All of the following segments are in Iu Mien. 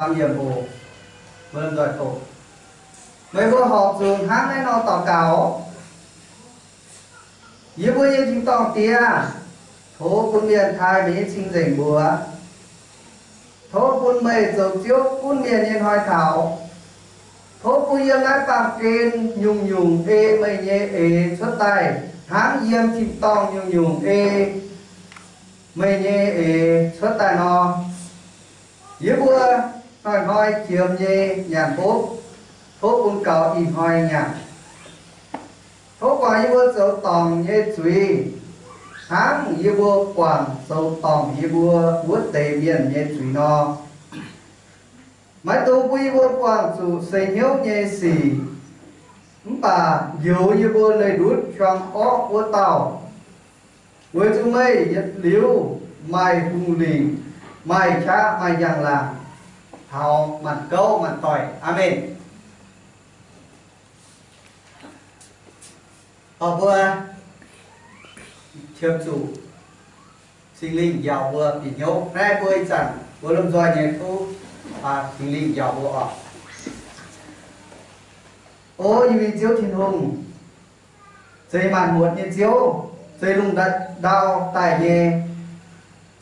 Lamh yiemc oc. Mbuo nzoih doqc. Meih mbuo horpc zuqc hnangv naaiv nor daux gaux. Yie mbuo nyei tin-dorngh Diex, tov bun mienh taaih meih nyei cing-nzengc mbuox. Tov bun meih zoux Ziouv gunv mienh nyei hnoi taux. Tov bun yiem naaiv baamh gen nyungc-nyungc ei meih nyei eix cuotv daaih, hnangv yiem tin-dorngh nyungc-nyungc ei meih nyei eix cuotv daaih nor. Yie mbuo hnoi-hnoi qiemx nyei nyanc hopv, tov bun gaux ih hnoi nyanc. Tov guangc yie mbuo zoux dorngc nyei zuiz, hnangv yie mbuo guangc zoux dorngc yie mbuo wuov deix mienh nyei zuiz nor. Maiv dungx bun yie mbuo buangh zuqc seix hnyouv nyei sic, mv baac njoux yie mbuo leih ndutv hiuang orqv wuov dauh. Weic zuqc meih yietc liuz maaih hungh lingc, maaih qaqv, maaih njang-laangc, taux maanc gouv maanc doic. Aamen. Orqc, mbuo qiemx zuqc Singx Lingh njaaux mbuo bieqc hnyouv. Naaiv mbuo ih zanc mbuo lomh nzoih nyei tov Singx Lingh njaaux mbuo orqc. O yie mbuo nyei Ziouv Tin-Hungh, zeiz maanc muotc nyei Ziouv, zeiz lungh ndau daaih nyei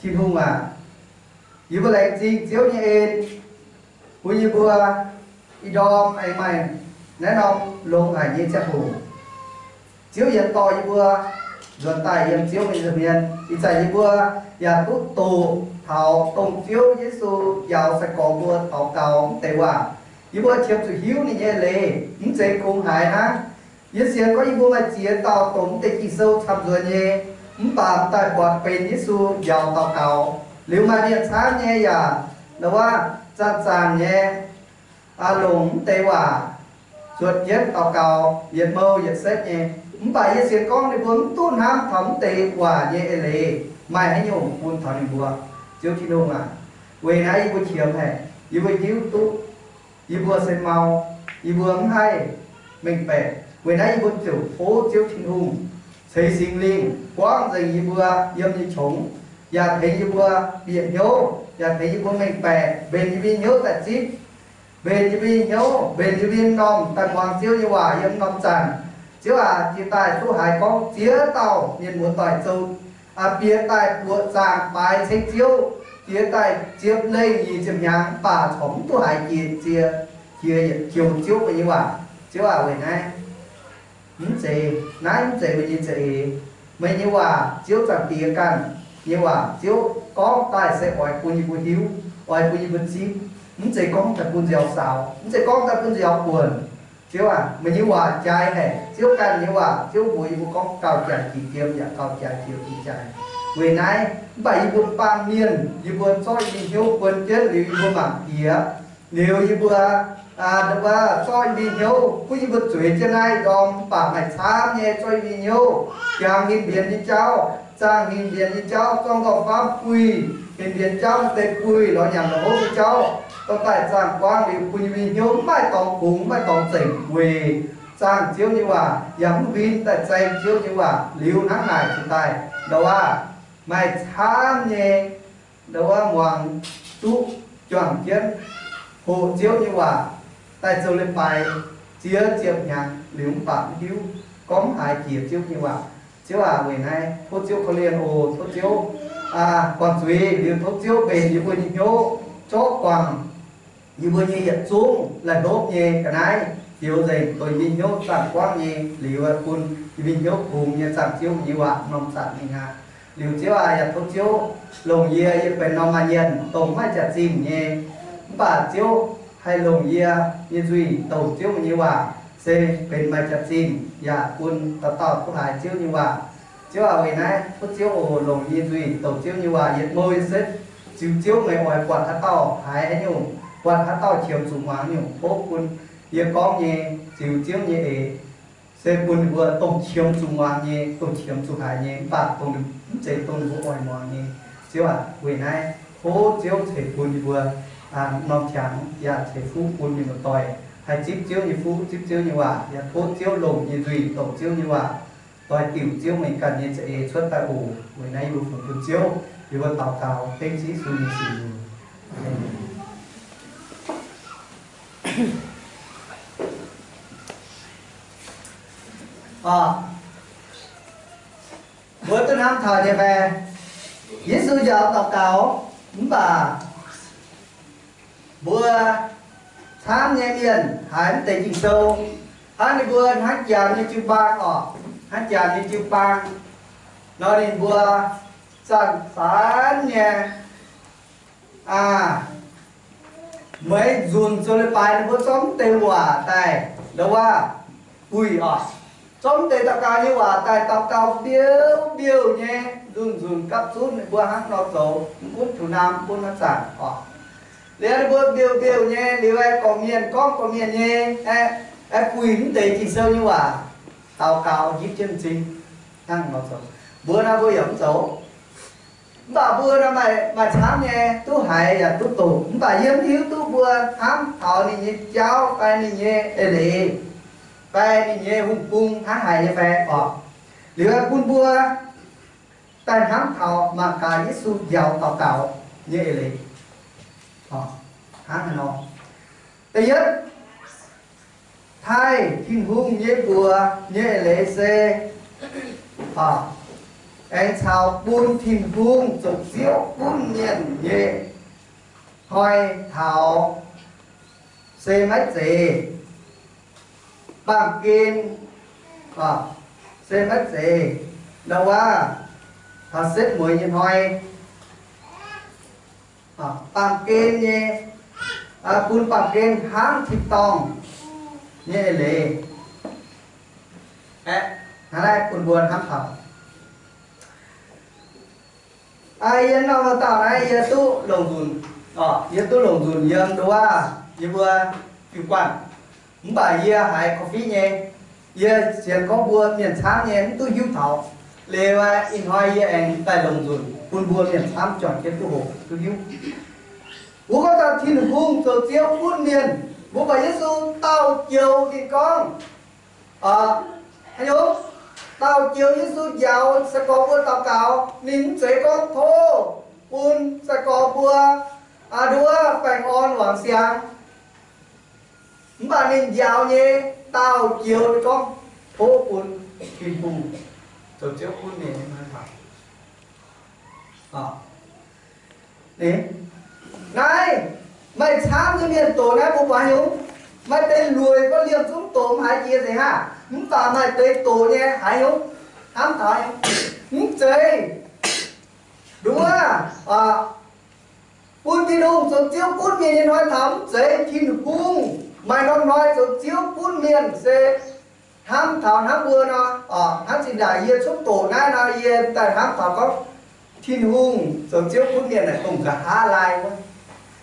Tin-Hungh aac, yie mbuo laengz zingh Ziouv nyei en bun yie mbuo ih ndorm aengx maaih naaiv norm longx haic nyei ziangh hoc. Ziouv yietc dorh yie mbuo nzuonx daaih yiem Ziouv nyei nza'hmien. Ih zanc yie mbuo yaac duqv doqc taux dongh Ziouv Yesu njaaux sai-gorx mbuo daux gaux mv deix waac. Yie mbuo qiemx zuqc hiuv ninh nyei leiz, mv zeiz kungx haiz hnangv. Yie sienx gorngv yie mbuo maaih ziex dauh dongh mv deix Ging-Sou camv-nzuonx nyei, mv baac m'daaih buatc benx Yesu njaaux daux gaux. Liuz maaih mienh camv nyei yaac ndau wuov zanc-zanc nyei longc mv deix waac zuotc jienv daux gaux yietc mouh yietc setv nyei. Mv baac yie sienx gorngv ninh mbuo mv duqv hnamv taux mv deix waac nyei eix leiz maaih haaix nyungc bun taux ninh mbuo. Ziouv Tin-Hungh aac, weic naaiv yie mbuo qiemx haic, yie mbuo hiuv duqv yie mbuo se mau, yie mbuo mv haih mengh baeqc. Weic naaiv yie mbuo ziouc tov Ziouv Tin-Hungh ceix Singx Lingh buangv nzengc yie mbuo yiem nyei qongx, yaac tengx yie mbuo bieqc hnyouv, yaac tengx yie mbuo mengh baeqc, mbenc yie mbuo hnyouv daaih zipv, mbenc yie mbuo hnyouv, mbenc yie mbuo m'normh daaih muangx Ziouv nyei waac yiem norm zanc. Ziouv aac, jiex daaih duqv haiz gorngv ziex dauh mienh muoz-doic zoux bieqc daaih buoqc zaangc baaix ceng Ziouv, jiex daaih ziepc lengh nyic ziepc hnyangx, mv baac corc mv duqv haiz jiex, jiex yietc joux Ziouv nyei waac. Ziouv aac, weic naaiv mv zeiz, naaiv mv zeiz meih nyei za'eix. Meih nyei waac, Ziouv Zaangc Diex ganh nyei waac, Ziouv gorngv daaih se oix bun yie mbuo hiuv, oix bun yie mbuo zipv. Mv zeiz gorngv daaih bun nziaaux saaux, mv zeiz gorngv daaih bun nziaaux buonc. Ziouv aac, meih nyei waac jaaix haic. Ziouv ganh nyei waac, Ziouv mbuox yie mbuo gorngv gauh jaaix jiex jiem yaac gauh jaaix jiex jaaix. Weic naaiv, mv baac yie mbuo baamh mienh, yie mbuo zorqv yie mbuo hnyouv buonv jienv liuz, yie mbuo mangc jiex liuz, yie mbuo zorqv yie mbuo hnyouv gunv yie mbuo zueiz jienv naaiv ndorm, mv baac maaih camv nyei zorqv yie mbuo hnyouv jangx ninh mbienx nyei jauv, zaangh ninh mbienx nyei jauv, zorqv nqorngv-famv buih ninh mbienx jauv, deix buih lorz nyanc lorz hopv nyei jauv, dorh daaih zaangh guangv liuz bun yie mbuo hnyouv mv maaih dorngx kungx, mv maaih dorngx zengc weic zaangh Ziouv nyei waac, yaac mv huin daaih zaeng Ziouv nyei waac liuz hnangv naaic cingx daaih ndau aav maaih camv nyei ndau wuov muangx duqv juangc jienv hoqc Ziouv nyei waac daaih zoux leiz-baaix ziex ziepc hnyangx liuz mv baac mv hiuv gorngv haaix jiex Ziouv nyei waac. Ziouv aac, weic naaiv tov Ziouv korv-lienh oc. Tov Ziouv guangc zuiz liuz tov Ziouv mbenc yie mbuo nyei hnyouv, zorqv guangc yie mbuo nyei yietc zungv laih hlopv nyei ga'naaiv fioux nzengc, dongh yie mbuo hnyouv zaangh guangv nyei liuz, bun yie mbuo hnyouv kungx nyei zaangh Ziouv nyei waac norm zanc mingh aqv. Liuz Ziouv aac, yaac tov Ziouv longc yie, yie benx norm maaih mienh dongh maiv jaax-zinh nyei, mv baac Ziouv haih longc yie nyei nzuih douc Ziouv nyei waac se benx maaih jaax-zinh, yaac bun dauh dauh duqv haiz Ziouv nyei waac. Ziouv aac, weic naaiv tov Ziouv oc, longc yie nyei nzuih douc Ziouv nyei waac yietc mouh yietc setv, ziux Ziouv meih oix buatc haaix dauh haiz haaix nyungc, buatc haaix dauh qiemx zuqc muangx nyungc, tov bun yie gorngv nyei ziux Ziouv nyei eix se bun ninh mbuo dongh qiemx zuqc muangx nyei, dongh qiemx zuqc haiz nyei, mv baac dongh mv zeiz dongh ninh mbuo oix muangx nyei. Ziouv aac, weic naaiv tov Ziouv ceix bun ninh mbuo norm qangx, yaac ceix fuqv bun ninh mbuo doic haih zipv Ziouv nyei fuqv, zipv Ziouv nyei waac. Yaac tov Ziouv longc yie nyei nzuih douc Ziouv nyei waac, doix diuc Ziouv meih ganh nyei za'eix cuotv daaih oc. Weic naaiv yie mbuo fungx bun Ziouv, yie mbuo daux gaux dengv Yesu nyei sin. Aamen. Mbuo duqv hnamv taux nyei fai? Yesu njaaux daux gaux, mv baac mbuo camv nyei mienh haiz mv deix Ging-Sou, hnangv ninh mbuo hnangv janx nyei jiu-baang oc, hnangv janx nyei jiu-baang nor, ninh mbuo zanc-zanc nyei, aa, meix nzunc zoux leiz-baaix ninh mbuo zorqv mv deix waac daaih, ndau wuov, buih oc, zorqv mv deix daux gaux nyei waac daaih daux gaux mbiouh mbiouh nyei, nzunc nzunc gapv zunv ninh mbuo hnangv nor zoux, mv gunv tuix naam, mv gunv haaix zanc oc. Liuz ninh mbuo mbiouh mbiouh nyei, liuz aengx gorqv-mienh gorngv gorqv-mienh nyei, aengx buih mv deix Ging-Sou nyei waac, daux gaux njipv jienv m'zing, hnangv nor zoux. Mbuo naaiv mbuo yaac mv zoux. Mv baac mbuo naaiv maaih, maaih camv nyei duqv haiz yaac duqv doqc. Mv baac yie mv hiuv duqv mbuo hnamv taux ninh nyei jauv fai ninh nyei eix leiz fai ninh nyei hungh bung hnangv haaix nyei fai oc. Liuz bun mbuo daaih hnamv taux mangc gaax Yesu njaaux daux gaux nyei eix leiz. Hnangv haaix nor? Da'yietv, taaih Tin-Hungh nyei mbuox nyei eix leiz se aengx caux bun Tin-Hungh zoux Ziouv gunv mienh nyei hnoi taux se maiv zeiz baamh gen, se maiv zeiz ndau wuov, taux setv mueiz nyei hnoi, baamh gen nyei, bun baamh gen hnangv tin-dorngh nyei eix leiz. Aeqv, hnangv naaiv bun mbuo hnamv taux. Yie norm dauh naaiv yie duqv longc nzunc, yie duqv longc nzunc yiem nduov yie mbuo jiu-baang. Mv baac yie haiz korv-fiqv nyei, yie sienx gorngv mbuo mienh camv nyei mv duqv hiuv taux. Liuz ih hnoi yie aengx daaih longc nzunc bun mbuo mienh camv juangc jienv duqv hoqc duqv hiuv. Mbuo gorngv taux Tin-Hungh zoux Ziouv gunv mienh, mbuo buatc Yesu倒酒 ninh gorngv, haaix nyungc? Daux-joux Yesu njaaux sai-gorx mbuo daux gaux, ninh mv zeiz gorngv tov bun sai-gorx mbuo nduov baengh orn wangc siang. Mv baac ninh njaaux nyei daux-joux ninh gorngv tov bun Tin-Hungh zoux Ziouv gunv ninh nyei hnoi taux. Naaiv maaih camv nyei mienh doqc naaiv mbuo buatc haaix nyungc? Maaih deix lueic gorngv liemh zungv doqc mv haiz jiex nzengc hnangv. Mv baac maaih deix doqc nyei haaix nyungc? Hnamv taux mv zeiz nduov, bun Tin-Hungh zoux Ziouv gunv mienh nyei hnoi taux mv zeiz Tin-Hungh maaih norm hnoi zoux Ziouv gunv mienh se hnamv taux hnangv mbuo nor, hnangv zinh ndaangc yie cuotv doqc naaiv nor, yie daaih hnamv taux gorngv Tin-Hungh zoux Ziouv gunv mienh naaic dongh nqa'haav laai wuov,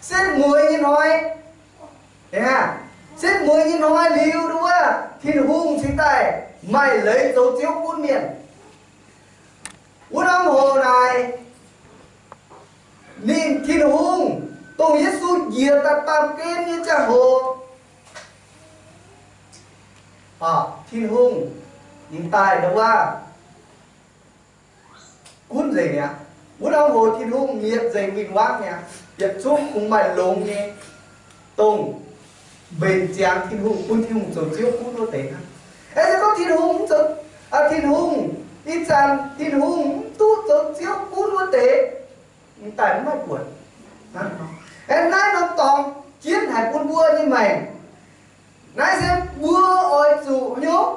setv mueiz nyei hnoi. Setv mueiz nyei hnoi liuz nduov, Tin-Hungh cingx daaih maaih leiz zoux Ziouv gunv mienh. Wuov norm hoc naaic, ninh Tin-Hungh, dongh Yesu njiec daaih baamh gen nyei ziangh hoc, Tin-Hungh m'daaih ndau wuov gunv nzengc mi'aqv. Wuov norm hoc Tin-Hungh mietc nzengc win-wangv mi'aqv. Yietc zungv kungx maaih longx nyei, dongh mbenc ziangx Tin-Hungh, bun Tin-Hungh zoux Ziouv gunv wuov deix hnangv. Aeqv, se gorngv Tin-Hungh mv zoux, Tin-Hungh, ih zanc Tin-Hungh mv duqv zoux Ziouv gunv wuov deix, m'daaih mv maaih buonc. Aeqv, naaiv norm dorngx jienv haic bun mbuo nyei maengc. Naaiv se mbuo oix zuqc hnyouv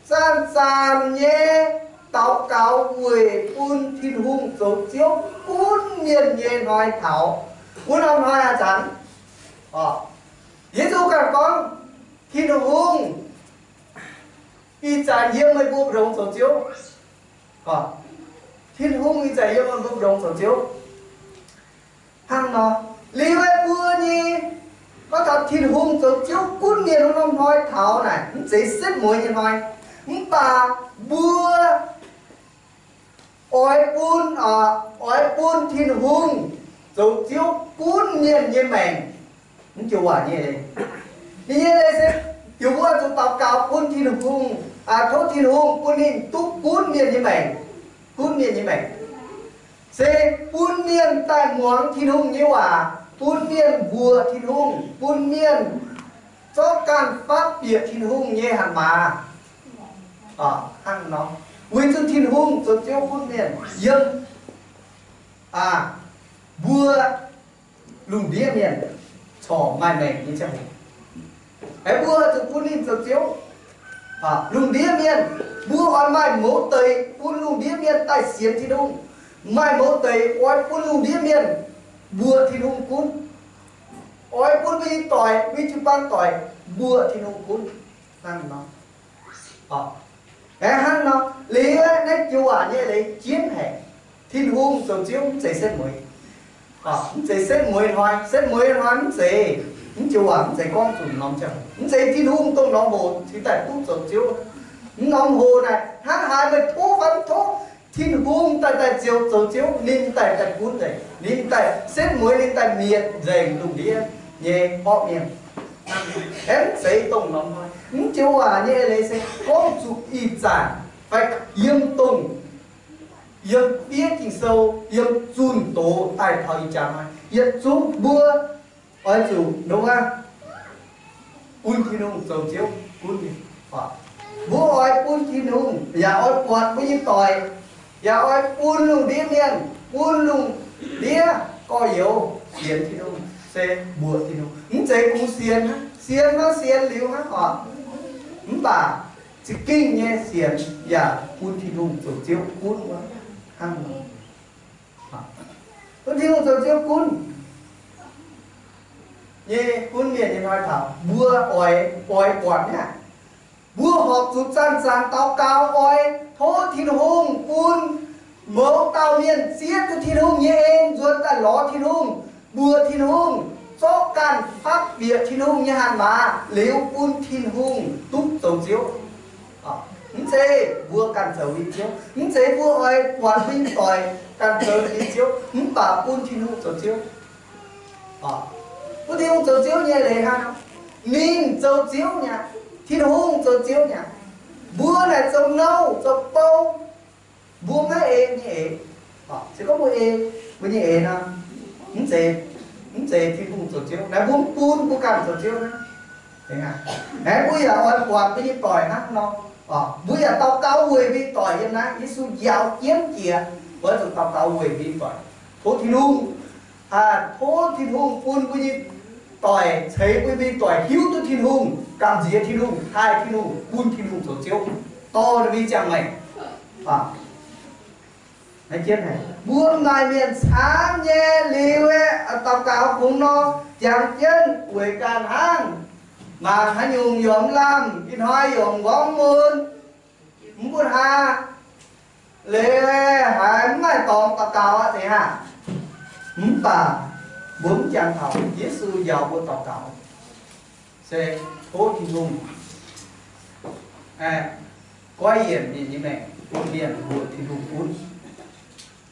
zanc-zanc nyei daux gaux weic bun Tin-Hungh zoux Ziouv gunv mienh nyei hnoi taux. Wuov norm hnoi a'zanc, Yesu ganh gorngv, Tin-Hungh ih zanc yiem meih mbuo ndongx zoux Ziouv. Tin-Hungh ih zanc yiem meih mbuo ndongx zoux Ziouv. Hnangv nor, liuz mbuo nyei, gorngv taux Tin-Hungh zoux Ziouv gunv mienh wuov norm hnoi taux naaic, mv zeiz setv mueiz nyei hnoi. Mv baac mbuo oix bun, oix bun Tin-Hungh zoux Ziouv gunv mienh nyei maengc. Mv joux waac nyei, ninh nyei leiz se, yie mbuo zuqc daux gaux bun Tin-Hungh, tov Tin-Hungh bun ninh duqv gunv mienh nyei maengc, gunv mienh nyei maengc. Se bun mienh daaih muangx Tin-Hungh nyei waac, bun mienh mbuoqc Tin-Hungh, bun mienh zorqv ganh fatv bieqc Tin-Hungh nyei hatc maaz. Hnangv nor, weic zuqc Tin-Hungh zoux Ziouv gunv mienh yiem mbuo lungh ndiev mienh corc maaih maengc nyei ziangh hoc, aengx mbuo zuqc bun ninh zoux Ziouv. Lungh ndiev mienh, mbuo oix maaih mouz deix bun lungh ndiev mienh daaih sienx Tin-Hungh, maaih mouz deix oix bun lungh ndiev mienh mbuoqc Tin-Hungh gunv, oix bun mbuo nyei doic, mbuo nyei jiu-baang doic mbuoqc Tin-Hungh gunv. Hnangv nor, aengx hnangv nor, liuz naaiv joux waac nyei leiz jienv haic. Tin-Hungh zoux Ziouv mv zeiz setv mueiz. Mv zeiz setv mueiz hnoi, setv mueiz hnoi mv zeiz, mv joux waac mv zeiz gorngv zuqc norm ziangh hoc, mv zeiz Tin-Hungh dongh norm hoc cingx daaih duqv zoux Ziouv. Mv norm hoc naaic hnangv haaix meih tov fai mv tov, Tin-Hungh daaih daaih zoux, zoux Ziouv, ninh daaih daaih gunv nzengc, ninh daaih setv mueiz, ninh daaih mietc nzengc lungh ndiev nyei orqv mienh. Aengx mv zeiz dongh norm hnoi. Mv joux waac nyei eix leiz se gorngv zuqc ih zanc fai yiem dongh, yiem fiev Ging-Sou, yiem zunh doz daaih taux ih jaax hnoi, yietc zungv mbuo oix zuqc nduov bun Tin-Hungh zoux Ziouv gunv mienh. Mbuo oix bun Tin-Hungh, yaac oix buatc mbuo nyei doic, yaac oix bun lungh ndiev mienh, bun lungh ndiev gorx-youz sienx Tin-Hungh, se mbuoqc Tin-Hungh. Mv zeiz kungx sienx, sienx nor sienx liuz hnangv oc. Mv baac za'gengh nyei sienx yaac bun Tin-Hungh zoux Ziouv gunv wuov hnangv nor. Bun Tin-Hungh zoux Ziouv gunv nyei, gunv mienh nyei hnoi taux, mbuo oix, oix buatc niaa. Mbuo horpc zuqc zanc-zanc daux gaux oix tov Tin-Hungh bun mouz dauh mienh zieqv duqv Tin-Hungh nyei en nzuonx daaih lorz Tin-Hungh, mbuoqc Tin-Hungh, zorqv ganh fatv bieqc Tin-Hungh nyei hatc maaz liuz bun Tin-Hungh duqv zoux Ziouv. Mv zeiz mbuo ganh zoux nyei Ziouv. Mv zeiz mbuo oix buatc mbuo nyei doic ganh zoux nyei Ziouv, mv baac bun Tin-Hungh zoux Ziouv. Bun Tin-Hungh zoux Ziouv nyei leiz hnangv nor, ninh zoux Ziouv nyei, Tin-Hungh zoux Ziouv nyei. Mbuo naaic zoux nouh zoux bou, mbuo maiv ei nyei eix. Se gorngv mbuo ei mbuo nyei eix nor, mv zeiz, mv zeiz Tin-Hungh zoux Ziouv. Naaiv mbuo mv bun mbuo ganh zoux Ziouv hnangv. Aengx mbuo yaac oix buatc mbuo nyei doic hnangv nor. Mbuo yaac daux gaux weic mbuo nyei doic yiem naaiv. Yesu njaaux jienv jiex, mbuo zuqc daux gaux weic mbuo nyei doic. Tov Tin-Hungh, tov Tin-Hungh bun mbuo nyei doic, ceix mbuo nyei doic hiuv duqv Tin-Hungh, gamh nziex Tin-Hungh, taaih Tin-Hungh, bun Tin-Hungh zoux Ziouv, dorh ninh mbuo nyei ziangh maengc. Mbuo maaih mienh camv nyei liuz aeqv, daux gaux kungx nor, jangx jienv weic ganh hnangv, mangc haaix nyungc yaac mv lamh, ih hnoi yaac m'nqorngv mun, mv bun haa, leiz haiz mv maaih dorngx daux gaux aqv zeiz hnangv. Mv baac mbuo mv jangx taux Yesu njaaux mbuo daux gaux se tov Tin-Hungh goiv yienc ninh nyei maengc, bun mienh mbuoqc Tin-Hungh gunv.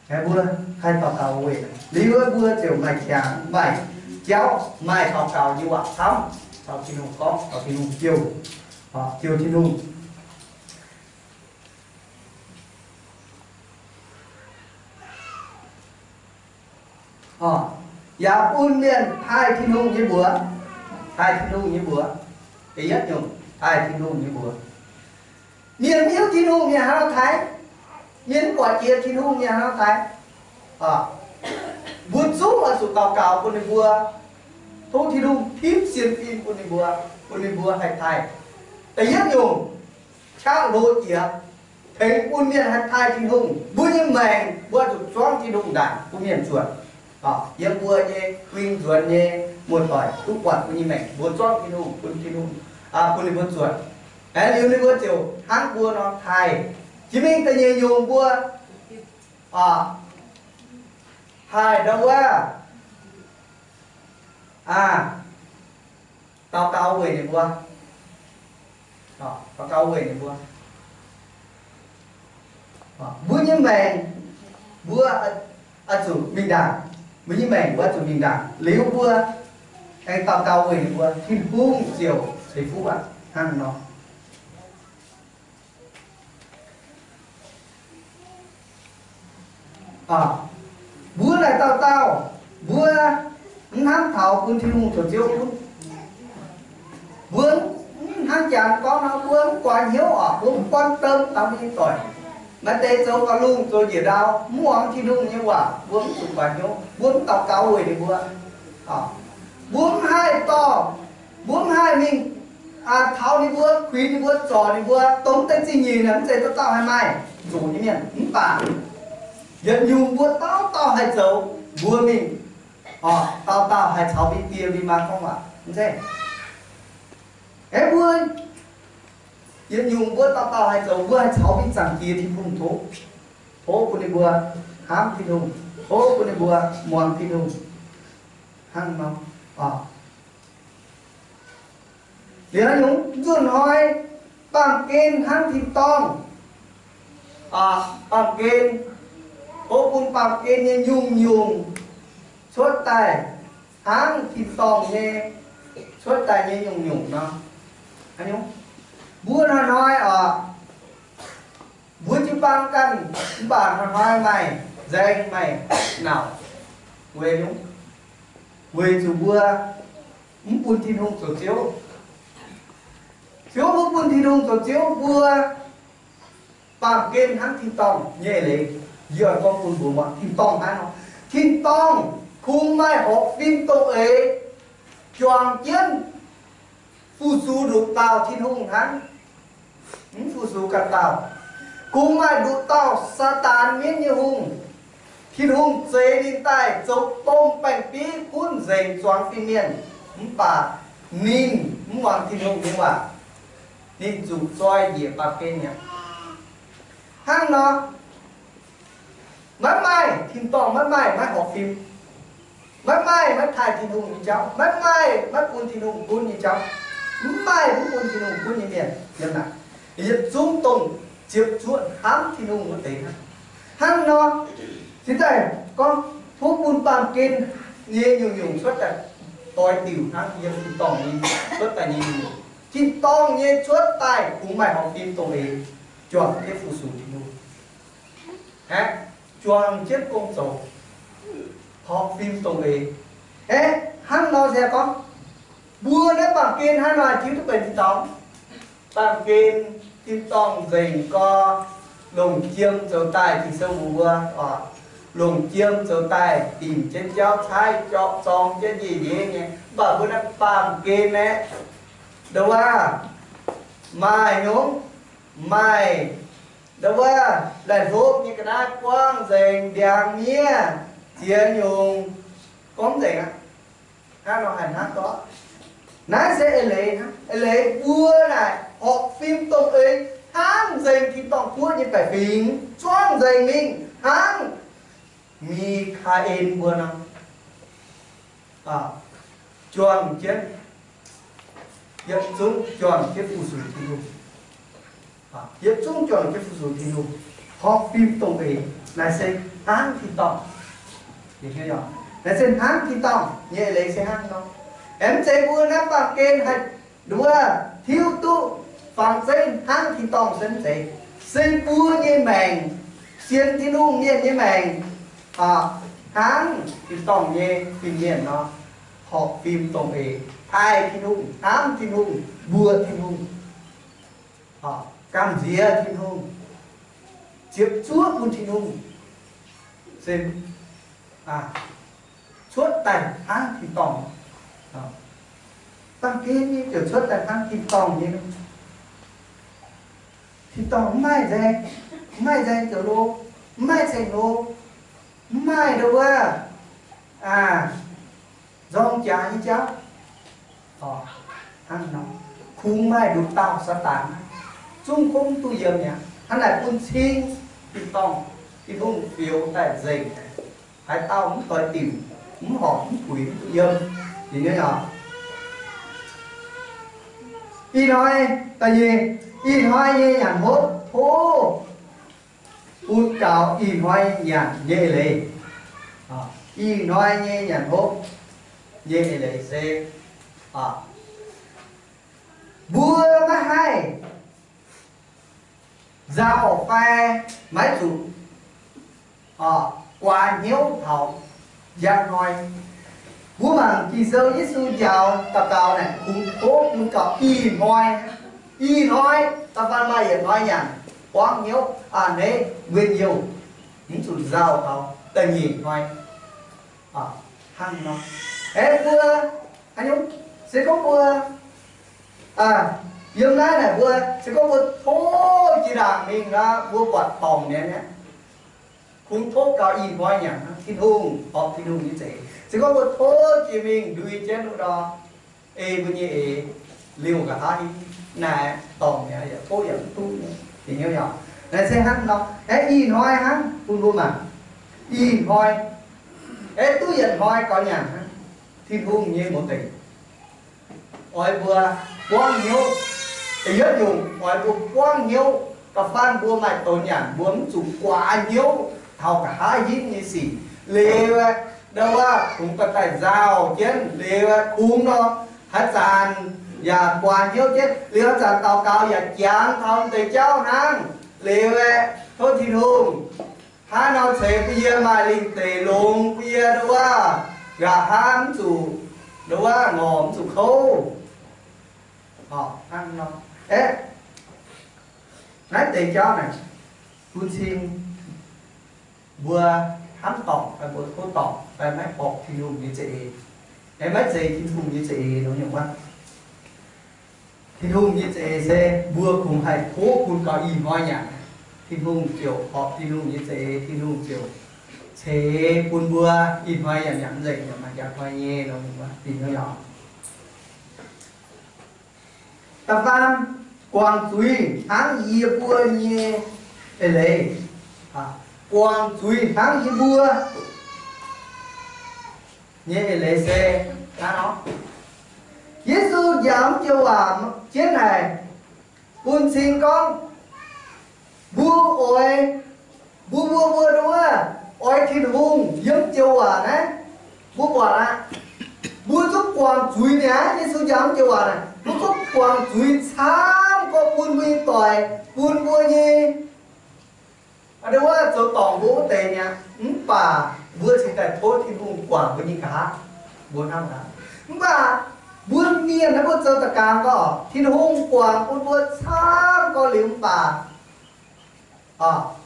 Mbuo haih daux gaux weic liuz mbuo ziouc maaih qangx, maaih jauv, maaih daux gaux nyei waac camv caux Tin-Hungh gorngv, caux Tin-Hungh jouh, jouh Tin-Hungh. Yaac bun mienh taaih Tin-Hungh nyei mbuox, taaih Tin-Hungh nyei mbuox. Da'yietv nyungc, taaih Tin-Hungh nyei mbuox. Mienh mv hiuv Tin-Hungh mienh hnangv nor taaih, mienh mv buatc jiex Tin-Hungh mienh hnangv nor taaih. Mbuo zungv oix zuqc daux gaux bun ninh mbuo, tov Tin-Hungh tipv sienx fim bun ninh mbuo, bun ninh mbuo haih taaih. Da'yietv nyungc, qaqv hlo jiex, tengx bun mienh haih taaih Tin-Hungh. Mbuo nyei maengc mbuo zuqc zuangv Tin-Hungh ndaangc bun mienh zuotc. Yiem mbuo nyei win nzuonx nyei muoz-doic duqv buatc mbuo nyei maengc mbuo zuangv Tin-Hungh, bun Tin-Hungh, bun ninh mbuo zuotc. Aengx liuz ninh mbuo ziouc hnangv mbuo nor taaih. Jiex mingh da'nyeic nyungc mbuo taaih ndau wuov, daux gaux weic ninh mbuo, daux gaux weic ninh mbuo. Mbuo nyei maengc mbuo oix zuqc mingh ndaangc, mbuo nyei maengc mbuo oix zuqc mingh ndaangc liuz mbuo aengx daux gaux weic ninh mbuo, Tin-Hungh ziouc ceix fuqv aqv hnangv nor. Mbuo naaic dauh dauh, mbuo mv hnamv taux bun Tin-Hungh zoux Ziouv gunv. Hnangv jangx gorngv nor, mbuo mv guaix hnyouv oc, mbuo mv quan tâm taux mbuo nyei doic. Maaih deix zoux ga'lungh zoux njiec ndau, mv muangx Tin-Hungh nyei waac, mbuo mv zuqc guaix hnyouv, mbuo mv daux gaux weic ninh mbuo. Mbuo mv haih dorh, mbuo mv haih mingh taux ninh mbuo, kuinx ninh mbuo, zorc ninh mbuo, dongh deix zingh nyeic naaic mv zeiz dauh dauh haih maaih, zuqc nyei mienh mv baac yietc nyungc mbuo dauh dauh haih zoux, mbuo mingh, dauh dauh haih caux mbuo die mbuo maa gorngv waac, mv zeiz? Aeqv, mbuo yietc nyungc mbuo dauh dauh haih zoux, mbuo haih caux mbuo nyei Zaangc Diex Tin-Hungh tov, tov bun ninh mbuo hnamv Tin-Hungh, tov bun ninh mbuo muangx Tin-Hungh, hnangv nor. Liuz nyungc nzunc hnoi, baamh gen hnangv tin-dorngh, baamh gen, tov bun baamh gen nyei nyungc-nyungc cuotv daaih hnangv tin-dorngh nyei cuotv daaih nyei nyungc-nyungc nor. Mbuo hnoi-hnoi oc, mbuo jiu-baang ganh, mv baac hnoi-hnoi maaih nzaeng maaih nauc, weic nyungc, weic zuqc mbuo mv bun Tin-Hungh zoux Ziouv. Ziouv mv bun Tin-Hungh zoux Ziouv, mbuo baamh gen hnangv tin-dorngh nyei eix leiz. Yie oix gorngv bun mbuo muangx tin-dorngh hnangv nor. Tin-dorngh kungx maaih horpc fim dongh eix juangc jienv fu-sux nduqc dauh Tin-Hungh hnangv. Mv fu-sux ganh dauh. Kungx maaih nduqc dauh Saadaan mienv nyei hungh. Tin-Hungh zeix ninh daaih zoux domh baeng-bieiv gunv nzengc zuangx fin-mienh. Mv baac ninh mv muangx Tin-Hungh nyei waac. Ninh zuqc zoi njiec baamh gen mi'aqv. Hnangv nor, maiv maaih tin-dorngh, maiv maaih maiv horpc fim, maiv maaih maiv taaih Tin-Hungh nyei jauv, maiv maaih maiv bun Tin-Hungh gunv nyei jauv, mv maaih mv bun Tin-Hungh gunv nyei mienh yiem naaic. Yietc zungv dongh ziepc zuoqv hnamv Tin-Hungh wuov deix hnangv. Hnangv nor, cingx daaih gorngv tov bun baamh gen nyei nyungc-nyungc cuotv daaih doix diuc hnangv yiem tin-dorngh nyei cuotv daaih nyei nyungc-nyungc. Tin-dorngh nyei cuotv daaih kungx maaih horpc fim dongh eix juangc jienv fu-sux Tin-Hungh. Aeqv, juangc jienv gong zoux, horpc fim dongh eix. Aeqv, hnangv nor se gorngv mbuo naaiv baamh gen hnangv nor tiuv duqv benx tin-dorngh. Baamh gen tin-dorngh nzengc gau, longc jiem zoux daaih, Ging-Sou mbuox mbuo, longc jiem zoux daaih, dimc jienv jauv caaiv jorqv zorng jienv njiec nyeiz nyei. Mv baac mbuo naaiv baamh gen aeqv, nduov, maaih nyungc, maaih, nduov, laih-hlopv nyei ga'naaiv buangv nzengc, ndiangx miev, ziex nyungc, gorngv nzengc aqv. Hnangv nor haih hnangv gorngv, naaiv se eix leiz hnangv. Eix leiz mbuo naaic horpc fim dongh eix hnangv nzengc tin-dorngh guoqv nyei baeqc fingx, zuangv nzengc mingh hnangv Mi^kaa^en mbuo nor, juangc jienv, yietc zungv juangc jienv fu-sux Tin-Hungh. Yietc zungv juangc jienv fu-sux Tin-Hungh, horpc fim dongh eix. Naaiv se hnangv tin-dorngh, naaiv se hnangv tin-dorngh nyei eix leiz se hnangv nor. Aeqv, mv zeiz mbuo naaiv baamh gen haih nduov tiuv duqv fangx zeiv hnangv tin-dorngh se mv zeiz. Se mbuo nyei maengc, sienx Tin-Hungh mienh nyei maengc, hnangv tin-dorngh nyei fin-mienh nor, horpc fim dongh eix, taaih Tin-Hungh, hnamv Tin-Hungh, mbuoqc Tin-Hungh, gamh nziex Tin-Hungh, ziepc zuoqv bun Tin-Hungh, se cuotv daaih hnangv tin-dorngh. Baamh gen nyei ziouc cuotv daaih hnangv tin-dorngh nyei. Tin-dorngh mv maaih nzaeng, mv maaih nzaeng zoux lo, mv maaih ceng-lo, mv maaih nduov wuov, nzorng jaax nyei jauv. Hnangv nor, kungx maaih nduqc dauh Saadaan, zungv gomv duqv yiem mi'aqv. Hnangv naaic bun cing tin-dorngh, Tin-Hungh fioux daaih nzengc, haaix dauh mv doix diuc, mv horpc mv puix mv duqv yiem. Ih hnoi, da'nyeic, ih hnoi nyei nyanc hopv, tov bun gaux ih hnoi nyanc nyei eix leiz. Ih hnoi nyei nyanc hopv nyei eix leiz se, mbuo maiv haih nzauh fai maiv zuqc guaax hnyouv taux njang hnoi. Mbuo mangc Ging-Sou Yesu njaaux daux gaux naaic, kungx tov bun gaux ih hnoi. Ih hnoi, da'faanh maaih yietc hnoi nyanc, buangv hnyouv, a'hneiv, mbuo hnyouv, mv zuqc nzauh taux da'nyeic hnoi. Hnangv nor, aeqv, mbuo, se gorngv mbuo, yiem naaiv naaic mbuo, se gorngv mbuo tov jiex ndaangc mingh nor, mbuo buatc dorngc mi'aqv. Kungx tov gaux ih hnoi nyanc hnangv, Tin-Hungh, horpc Tin-Hungh nyei za'eix. Se gorngv mbuo tov jiex mingh ndui jienv wuov nor, ei mbuo nyei eix liouh nqa'haav hingv, naaic dorngc mi'aqv, yaac tov yaac mv duqv nyei. Naaic se hnangv nor, aeqv, ih hnoi hnangv bun mbuo mangc. Ih hnoi, aeqv, duqv yietc hnoi gaux nyanc hnangv, Tin-Hungh nyei muoz-doic. Oix mbuo buangv hnyouv. Da'yietv nyungc, oix mbuo buangv hnyouv. Da'faanh mbuo maaih donx nyanc, mbuo mv zuqc guaax hnyouv taux nqa'haav hingv nyei sic. Liuz, ndau wuov kungx daaih nzauh jienv, liuz kungx nor, haaix zanc yaac guaax hnyouv jienv, liuz haaix zanc daux gaux yaac jangx taux deix jauv hnangv. Liuz, tov Tin-Hungh hnangv nor ceix bun yie maaih lingh deic longx bun yie, ndau wuov, nqa'haav mv zuqc, ndau wuov, ngorc mv zuqc kouv. Hnangv nor, aeqv, naaiv deix jauv naaic, bun cing mbuo hnamv dorngc fai mbuo tov dorngc fai maiv horpc Tin-Hungh nyei za'eix, aeqv, maiv zeiz Tin-Hungh nyei za'eix nor nyungc wuov. Tin-Hungh nyei za'eix se mbuo kungx haih tov bun gaux ih hnoi nyanc, Tin-Hungh ziouc horpc Tin-Hungh nyei za'eix, Tin-Hungh ziouc ceix bun mbuo ih hnoi yaac nyanc nzengc, yaac maaih njang hnoi nyei nor, ninh mbuo fih hnangv nor. Da'faam, guangc zuiz hnangv yie mbuo nyei eix leiz. Guangc zuiz hnangv yie mbuo nyei eix leiz se hnangv nor, Yesu njaaux joux waac jienv haic, bun cing gorngv mbuo oix, mbuo, mbuo, mbuo, mbuo wuov, oix Tin-Hungh yiem joux waac naaiv, mbuo buatc aqv. Mbuo zungv guangc zuiz mi'aqv. Yesu njaaux joux waac naaic, mbuo zungv guangc zuiz camv gorx bun mbuo nyei doic, bun mbuo nyei, aa, ndau wuov, zoux dorngc mbuo wuov deix mi'aqv. Mv baac mbuo cingx daaih tov Tin-Hungh guangc mbuo nyei nqa'haav, mbuo hnamv gaax. Mv baac mbuo mienh naaiv mbuo zoux da'gaang gorx, Tin-Hungh guangc bun mbuo camv gorx liuz mv baac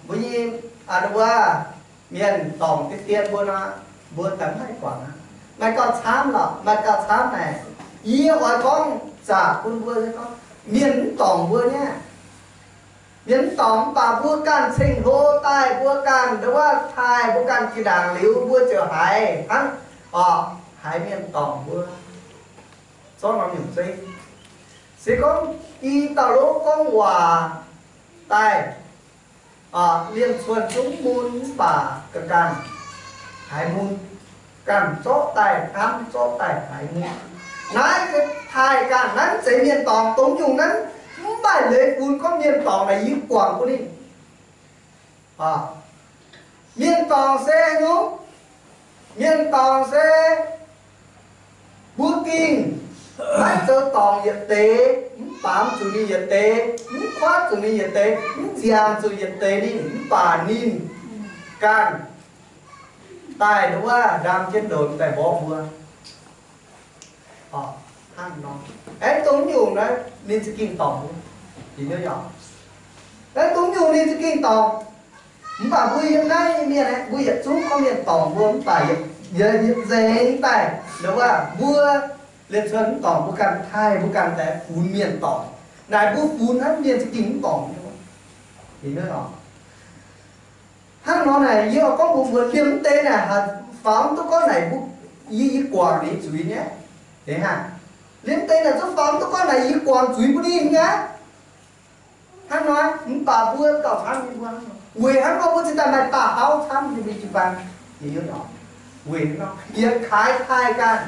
mbuo nyei, aa, ndau wuov, mienh dorngc deix dien mbuo nor, mbuo daaih mv haih guangc aqv. Maaih gauh camv lorqc, maaih gauh camv naaic. Yie oix gorngv zaqc bun mbuo gorngv, mienh mv dorngc mbuo nyei. Mienh mv dorngc mv baac mbuo ganh ceng-hlo daaih, mbuo ganh ndau wuov taaih, mbuo ganh jiex ndaangc liuz, mbuo ziouc haiz hnangv, orqc, haiz mienh dorngc mbuo zorqv norm nyungc zeiv. Se gorngv i dauh lov gorngv waac daaih, orqc, lienh cuon zungv mun mv baac ga'ganh haiz mun, ganh zorqv daaih hnamv, zorqv daaih haiz mun. Naaiv se taaih ganh, naaiv mv zeiz mienh dorngc. Dongh nyungc naaiv mv maaih leiz funx gorngv mienh dorngc naaic yie guangc bun ninh. Mienh dorngc se nyungc, mienh dorngc se mbuo gengh maiv zoux dorngc yietc deix, mv baamz zuqc ninh yietc deix, mv kuaatv zuqc ninh yietc deix, mv nziangx zuqc yietc deix ninh, mv baac ninh ganh daaih ndau wuov ndaam jienv ndongc daaih mborqv mbuo. Hnangv nor, aengx dongh nyungc naaiv ninh za'gengh dorngc mbuo. Aengx dongh nyungc ninh za'gengh dorngc. Mv baac mbuo yiem naaiv nyei mienh aeqv, mbuo yietc zungv gorngv mienh dorngc mbuo, mv baac yietc, yietc nzengc daaih ndau wuov mbuo lienh cuon mv dorngc mbuo ganh, taaih mbuo ganh daaih funx mienh dorngc. Naaic mbuo funx hnangv mienh za'gengh mv dorngc. Hnangv nor naaic yie oix gorngv mbuox mbuo, liemh mv deix naaic faaux mv duqv gorngv naaic mbuo, yie, yie guangc ninh zuiz nyei. Liemh mv deix naaic zungv faaux mv duqv gorngv naaic yie guangc zuiz bun ninh nyei. Hnangv nor, mv baac mbuo gauh camv nyei mbuo hnangv nor. Weic hnangv nor mbuo cingx daaih maaih da'hauv camv nyei mbuo jiu-baang. Weic hnangv nor, yietc kaaix taaih ganh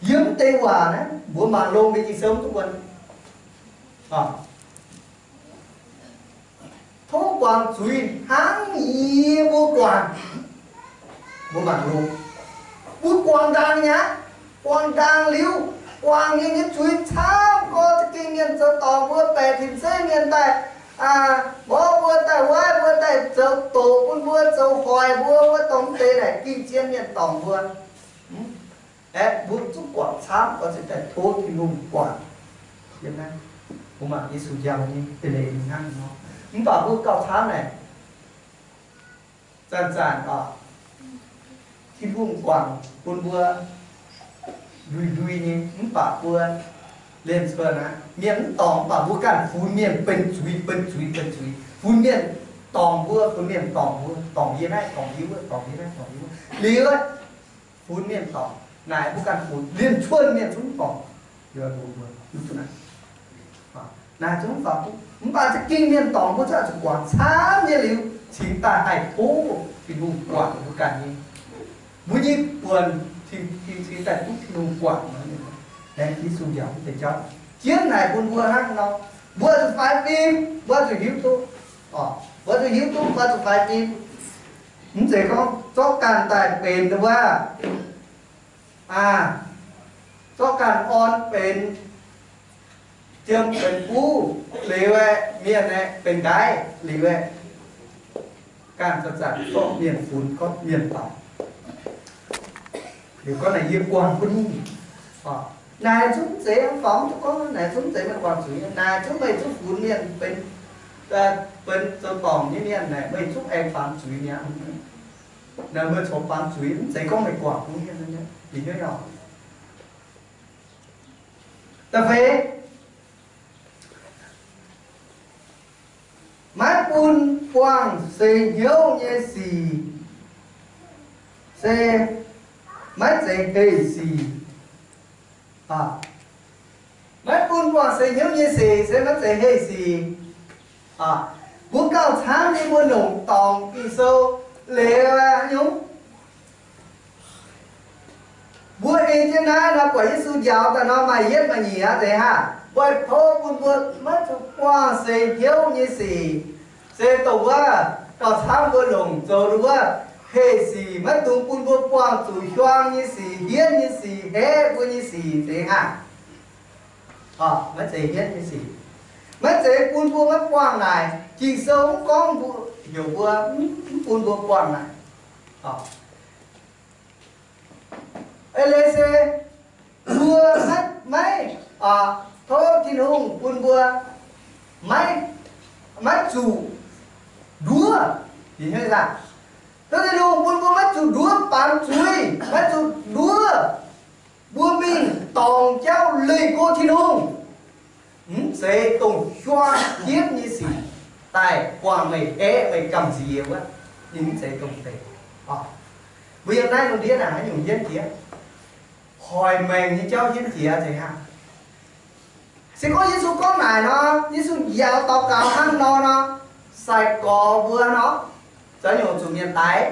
yiem mv deix waac naaiv, mbuo mangc longx mbuo Ging-Sou mv duqv wuonv. Tov guangc zuiz hnangv yie mbuo guangc. Mbuo mangc longx, mbuo guangc ndaangc nyei aqv. Guangc ndaangc liuz, guangc ninh nyei zuiz camv gorx za'gengh mienh zoux dorngc mbuo, baeqc tin-zeiv mienh daaih, mborqv mbuo, daaih waaiv mbuo, daaih zoux doqc bun mbuo, zoux hoic mbuo, wuov dongh mv deix naaic gengh zien mienh dorngc mbuo. Aeqv, mbuo zungv guangc camv gorx za'gengh daaih tov Tin-Hungh guangc. Yiem naaiv, mbuo mangc Yesu njaaux nyei deix leiz hnangv nor. Mv baac mbuo gauh camv naaic, zanc-zanc oc, Tin-Hungh guangc bun mbuo ndui-ndui nyei, mv baac mbuo liemh cuotv naaiv, mienh mv dorngc, mv baac mbuo ganh funx mienh benx zuiz, benx zuiz, benx zuiz. Funx mienh dorngc mbuo, funx mienh dorngc mbuo, dorngc yie naaiv, dorngc yie wuov, dorngc yie naaiv, dorngc yie wuov. Liuz, funx mienh dorngc, naaic mbuo ganh funx, liemh cuotv mienh zungv dorngc. Naaic zungv faaux, mv baac za'gengh mienh dorngc mbuo zungv zuqc guangc camv nyei liuz, cingx daaih haih tov Tin-Hungh guangc mbuo ganh nyei. Mbuo nyei buonc cingx daaih duqv Tin-Hungh guangc nor. Laengz Yesu njaaux deix jauv jienv naaic bun mbuo hnangv nor. Mbuo zuqc faix fim, mbuo zuqc hiuv duqv, mbuo zuqc hiuv duqv, mbuo zuqc faix fim. Mv zeiz gorngv zorqv ganh daaih benx wuov, aa, zorqv ganh orn benx jiem benx buv liuz aeqv, mienh aeqv, benx nqaiv liuz aeqv, ganh zanc-zanc zorqv mienh funx, gorngv mienh dorngc. Liuz gorngv naaic yie guangc bun ninh. Naaic zungv mv zeiz, mv faaux mv duqv gorngv naaic zungv mv zeiz meih guangc zuiz. Naaic zungv meih zungv funx mienh benx, benx zoux dorngc nyei mienh naaic, meih zungv aengx baamz zuiz mi'aqv. Naaic meih corc baamz zuiz, mv zeiz gorngv meih guangc bun mienh nyei. Da'feix, maiv bun buangh seix hnyouv nyei sic, se maiv zeiz heh sic. Maiv bun buangh seix hnyouv nyei sic se maiv zeiz heh sic. Mbuo gauh camv nyei mbuo longc dorngc Ging-Sou liuz nyungc. Mbuo ei jienv naaiv nor buatc Yesu njaaux daaih nor maaih yietv maaih nyeic aqv zeiz hnangv. Mbuo tov bun mbuo maiv zuqc buangh seix hnyouv nyei sic, se dongh wuov gauh camv mbuo longc zoux wuov heh sic, maiv dungx bun mbuo buangh zuqc hiuang nyei sic, hienv nyei sic, haeqv mbuo nyei sic zeiz hnangv. Maiv zeiz hienv nyei sic. Maiv zeiz bun mbuo maiv buangh naaic. Ging-Sou mv gorngv mbuo, heuc mbuo mv bun mbuo buangh naaic. Eix leiz se mbuo maiv, maiv tov Tin-Hungh bun mbuo maiv, maiv zuqc nduov. Tov Tin-Hungh bun mbuo maiv zuqc nduov baamz zuiz, maiv zuqc nduov mbuo mingh dorngc jauv leih go Tin-Hungh. Mv zeiz dongh hiuang hietv nyei sic daaih buangh meih, haeqv meih, gamh nziex wuov. Ninh mv zeiz dongh deix. Mbuo yiem naaiv lungh ndiev naaic haaix nyungc hietv jiex? Hoic maengc nyei jauv hietv jiex zeiz hnangv. Se gorngv Yesu gorngv naaic nor, Yesu njaaux daux gaux hnangv nor nor, sai-gorx mbuo nor, za'nyungc zuqc mienh daix,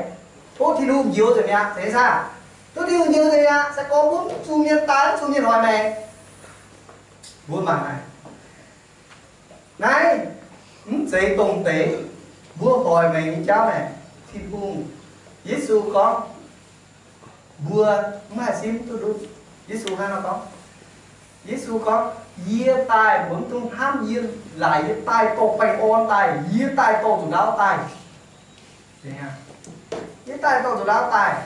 tov Tin-Hungh njoux nzengc mi'aqv, zeiz saah? Tov Tin-Hungh njoux nzengc mi'aqv, sai-gorx mbuo mv zuqc mienh daix, mv zuqc mienh hoic maengc. Mbuo mangc naaic, naaiv mv zeiz dongh deix mbuo hoic maengc nyei jauv naaic. Tin-Hungh, Yesu gorngv, mbuo mv haih simv duqv ndutv. Yesu hnangv nor gorngv. Yesu gorngv, yie daaih mbuo mv dungx hnamv yie, laaic yie daaih dorh baengh orn daaih, yie daaih dorh nzuqc ndaauv daaih. Yie daaih dorh nzuqc ndaauv daaih.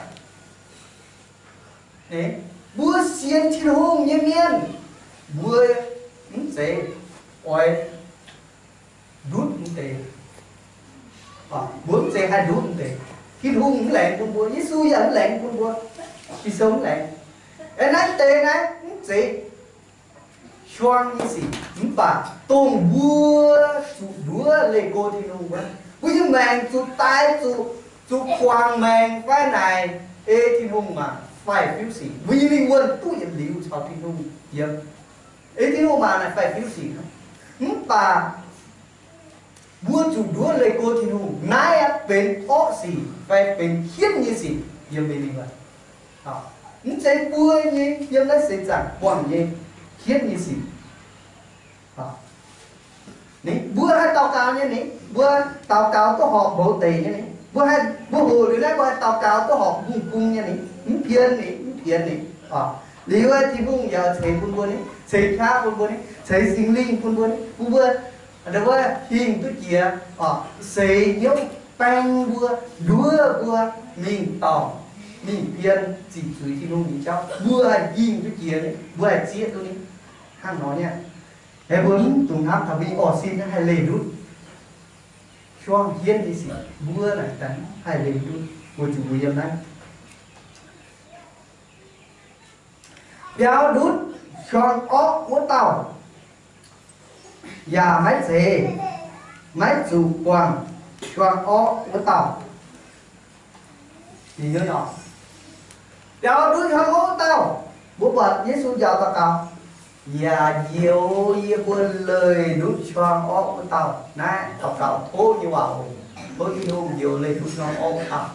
Mbuo sienx Tin-Hungh nyei mienh, mbuo mv zeiz oix ndutv mv deix. Mbuo mv zeiz haih ndutv mv deix. Tin-Hungh mv laengz bun mbuo, Yesu yaac mv laengz bun mbuo, Ging-Sou mv laengz. Aeqv, naaiv deix naaiv mv zeiz hiuang nyei sic, mv baac dongh mbuo zuqc nduov leih go Tin-Hungh wuov, mbuo nyei maengc zuqc daix, zuqc, zuqc guangc maengc fai naaic, ei Tin-Hungh mangc faix-fiuv sic. Mbuo nyei lingh wuonh duqv yietc liuz caux Tin-Hungh yiem. Ei Tin-Hungh mangc naaic faix-fiuv sic. Mv baac mbuo zuqc nduov leih go Tin-Hungh. Naaiv aqv benx orqv sic fai benx hietv nyei sic yiem mbuo nyei lingh wuonh. Mv zeiz mbuo nyei yiem naaiv seix zaangc buangh nyei hietv nyei sic. Mbuo haih daux gaux nyei ni, mbuo daux gaux duqv horpc mouz deic nyei ni, mbuo haih, mbuo hoqc liuz naaiv mbuo haih daux gaux duqv horpc hungh bung nyei ni, mv pienx ni, mv pienx ni. Liuz Tin-Hungh yaac ceix bun mbuo ni, ceix qaqv bun mbuo ni, ceix Singx Lingh bun mbuo ni, bun mbuo wuov hingh duqv jiex, seix hnyouv baeng mbuo, nduov mbuo mingh dorngc, mingh pien ziqc zuiz Tin-Hungh nyei jauv. Mbuo haih hingh duqv jiex ni, mbuo haih zieqv duqv ni. Hnangv nor nyei. Aengx mbuo mv dungx hnamv taux mbuo nyei orv sin haih leih ndutv hiuang hienv nyei sic, mbuo naaic daaih haih leih ndutv, weic zuqc mbuo yiem naaiv biaux ndutv hiuang orqv wuov dauh yaac maiv zeiz, maiv zuqc buangh hiuang orqv wuov dauh. Biaux ndutv hiuang orqv wuov dauh, mbuo buatc Yesu njaaux daux gaux, yaac njoux yie mbuo leih ndutv hiuang orqv wuov dauh. Naaiv daux gaux tov nyei waac oc. Tov Tin-Hungh njoux leih ndutv hiuang orqv wuov dauh.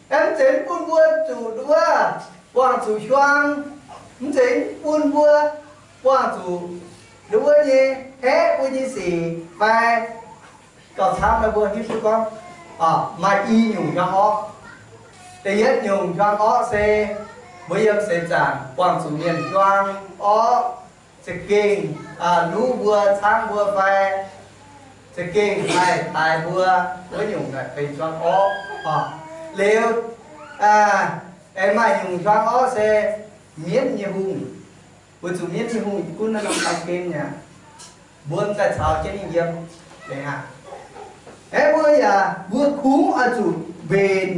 Aengx mv zeiz mv bun mbuo zuqc nduov, buangh zuqc hiuang, mv zeiz mv bun mbuo buangh zuqc nduov nyei, haeqv mbuo nyei sic fai gauh camv meih mbuo hiuv duqv gorngv maaih i nyungc hiuang orqv. Da'yietv nyungc hiuang orqv se mbuo yiem seix zaangc buangh zuqc mienh hiuang orqv, za'gengh luv mbuo, caangv mbuo fai za'gengh haih daix mbuo, wuov nyungc naaic benx hiuang orqv. Liuz, aengx maaih nyungc hiuang orqv se mienv nyei hungh. Weic zuqc mienv nyei hungh gunv naaiv norm baeng gen mi'aqv, mbuo mv daaih caux jienv ninh yiem. Aeqv, mbuo yaac mbuo kungx oix zuqc mbenc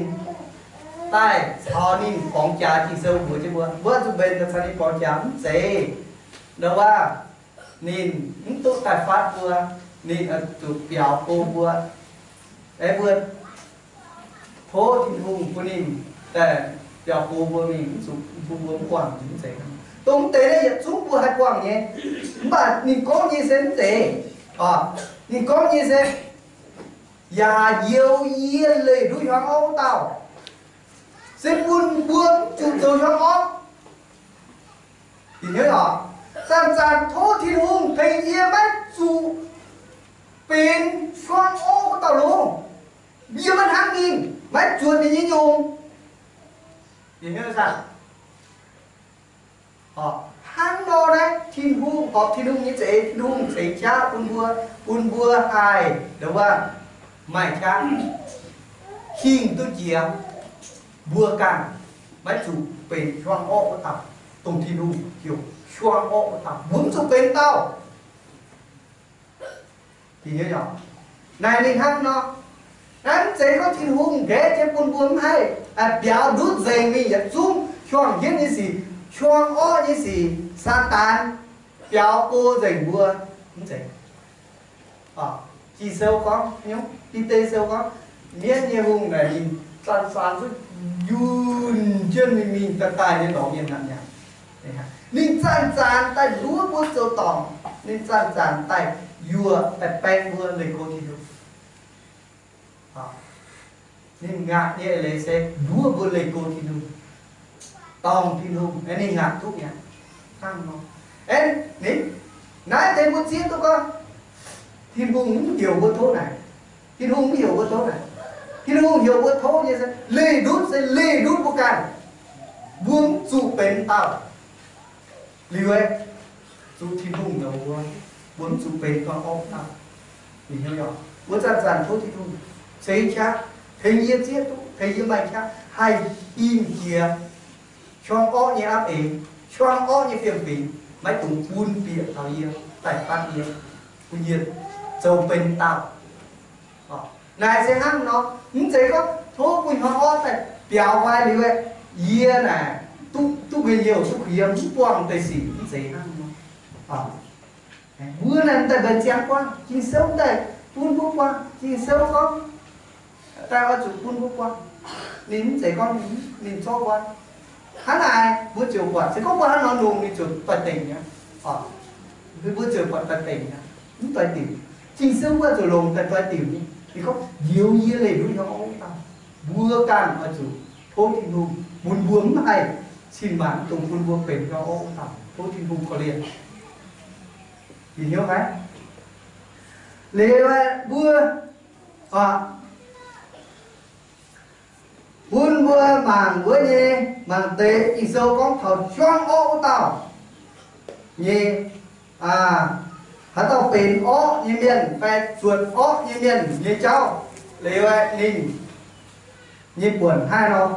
daaih caux ninh borngz jaax. Ging-Sou mbuox jienv mbuo, mbuo oix zuqc mbenc daaih caux ninh borngz jaax, mv zeiz ndau wuov ninh mv duqv daaih fatv mbuo, ninh oix zuqc biaux go mbuo. Aeqv, mbuo tov Tin-Hungh bun ninh daaih biaux go mbuo mingh, mv zuqc bun mbuo mv buangh, mv zeiz. Dongh mv deix naaiv yietc zungv mbuo haih buangh nyei, mv baac ninh gorngv nyei se mv zeiz. Ninh gorngv nyei se, yaac njoux yie leih ndutv hiuang orqv wuov dauh, se bun mbuo mv zuqc zoux hiuang orqv. Zanc-zanc tov Tin-Hungh tengx yie maiv zuqc benx hiuang orqv wuov dauh longx. Yie maiv hnangv ninh, maiv zuotc ninh nyei nyungc. Hnangv nor naaiv Tin-Hungh, horpc Tin-Hungh nyei za'eix, Tin-Hungh ceix qaqv bun mbuo, bun mbuo haih ndongc wuov maaih qaqv hingh duqv jiex, mbuo ganh maiv zuqc benx hiuang orqv wuov dauh, dongh Tin-Hungh heuc hiuang orqv wuov dauh, mbuo mv zuqc benx dauh. Naaic ninh hnangv nor, naaiv mv zeiz gorngv Tin-Hungh nqaeqv jienv bun mbuo mv haih biaux ndutv nzengc mingh yietc zungv hiuang hienv nyei sic, hiuang orqv nyei sic, Saadaan biaux go nzengc mbuo, mv zeiz. Ging-Sou gorngv, Bide Sou gorngv, mienv nyei hungh naaic ninh zanc-zanc zuqc yunh jienv mingh mingh daaih daaih nyei lorz mienh hnangv nyanc. Ninh zanc-zanc daaih nduov mbuo zoux dorngc, ninh zanc-zanc daaih yuoqc daaih baeng mbuo leih go Tin-Hungh. Ninh ngaatc nyei eix leiz se nduov mbuo leih go Tin-Hungh, dorngc Tin-Hungh, ninh ngaatc duqv mi'aqv. Hnangv nor, naaiv deix mbuo zieqv duqv gorngv Tin-Hungh mv heuc mbuo tov naaic. Tin-Hungh mv heuc mbuo tov naaic. Tin-Hungh heuc mbuo tov nyei se leih ndutv, se leih ndutv mbuo ganh. Mbuo mv zuqc benx dauh. Liuz aeqv, zuqc Tin-Hungh ndoux mbuo, mbuo mv zuqc benx hiuang orqv dauh. Mbuo zanc-zanc tov Tin-Hungh ceix qaqv, tengx yie zieqv duqv, tengx yie maaih qaqv haih hingh jiex hiuang orqv nyei apv eix, hiuang orqv nyei fiem-fingx, maiv dungx bun bieqc taux yie, daaih fatv yie, bun yie zoux benx dauh. Naaic se hnangv nor, mv zeiz gorngv tov bun hiuang orqv daaih biaux nqoi liuz, yie naaic duqv, duqv mienh youh, duqv kuh yiem, mv buangh deix sic, mv zeiz hnangv nor. Mbuo naaic mv daaih mbenc ziangx buangh, Ging-Sou mv daaih bun mbuo buangh. Ging-Sou gorngv daaih oix zuqc bun mbuo buangh. Ninh mv zeiz gorngv ninh, ninh zorqv nqoi. Hnangv naaic mbuo ziouc buatc, se gorngv mbuo hnangv nor longx, ninh ziouc doix-dekc mi'aqv. Mbuo ziouc buatc doix-dekc mi'aqv, mv doix-diuc. Ging-Sou mbuo zuqc longc daaih doix-diuc nyei. Ninh gorngv, njoux yie leih ndutv hiuang orqv wuov dauh. Mbuo ganh oix zuqc tov Tin-Hungh bun mbuo mv haih cin-maanc, dongh bun mbuo benx hiuang orqv wuov dauh. Tov Tin-Hungh korv-lienh. Ih hnyouv haic. Liuz aeqv, mbuo bun mbuo mangc wuov nyei, mangc deix Ging-Sou gorngv taux hiuang orqv wuov dauh nyei, haaix dauh benx orqv nyei mienh fai zuotc orqv nyei mienh nyei jauv, liuz aeqv, ninh nyei buonc hnangv haaix nor.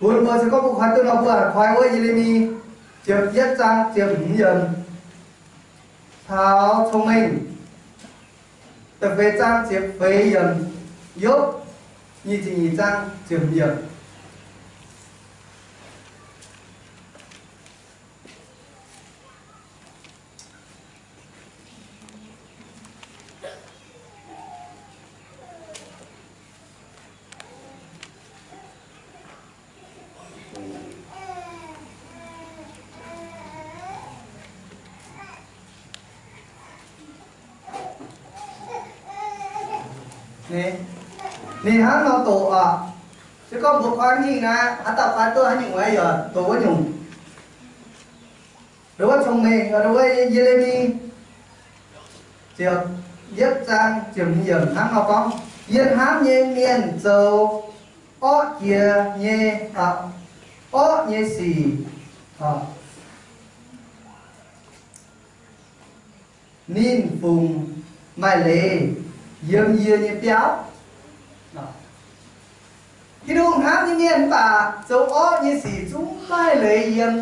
Bun mbuo se gorngv mbuo koi duqv nor, mbuo koi wuov Ye^le^mi ziepc yietv zaang ziepc hmz yiemc, taux Cong-Mengh da'feix zaang ziepc feix yiemc, Yopv nyic ziepc nyeic zaang ziepc hmz yiemc. Ninh, ninh hnangv nor doqc oc. Se gorngv mbuo koi hingh naaiv, haaix dauh koi duqv haaix nyungc wuov yaac doqc wuov nyungc. Ndo wuov Cong-Mengh, ndo wuov Ye^le^mi, ziepc yietv zaang ziepc hmz yiemc hnangv nor gorngv, yie hnamv nyei mienh zoux orqv jiex nyei, orqv nyei sic, ninh fungc maaih leiz yiem yie nyei biauv. Tin-Hungh hnamv nyei mienh mv baac zoux orqv nyei sic zungv maaih leiz yiem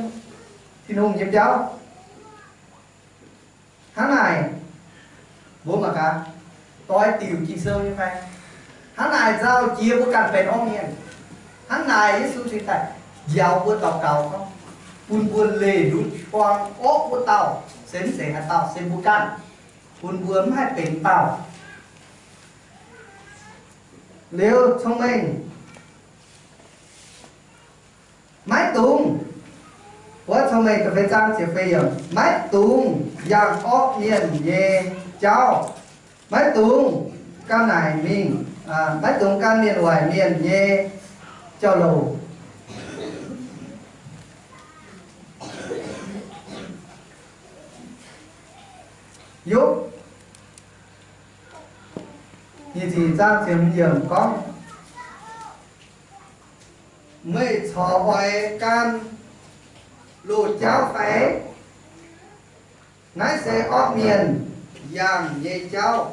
Tin-Hungh nyei biauv. Hnangv naaic, mbuo mangc gaax, doix diuc Ging-Sou nyei fai? Hnangv naaic nzauh jiex mbuo ganh benx orqv mienh. Hnangv naaic Yesu cingx daaih njaaux mbuo daux gaux gorngv, bun mbuo leih ndutv buang orqv wuov dauh se mv zeiz haaix dauh, se mbuo ganh, bun mbuo mv haih benx dauh. Liuz Cong-Mengh, maiv dungx, wuov Cong-Mengh da'feix zaang ziepc feix yiemc, maiv dungx yangh orqv mienh nyei jauv, maiv dungx gan naaic mingh, maiv dungx gan mienh waaic mienh nyei jauv-louc. Yopv nyic ziepc nyeic zaang ziepc hmz yiemc gorngv, meih corc oix gan loz-jauv fai? Naaiv se orqv mienh yangh nyei jauv.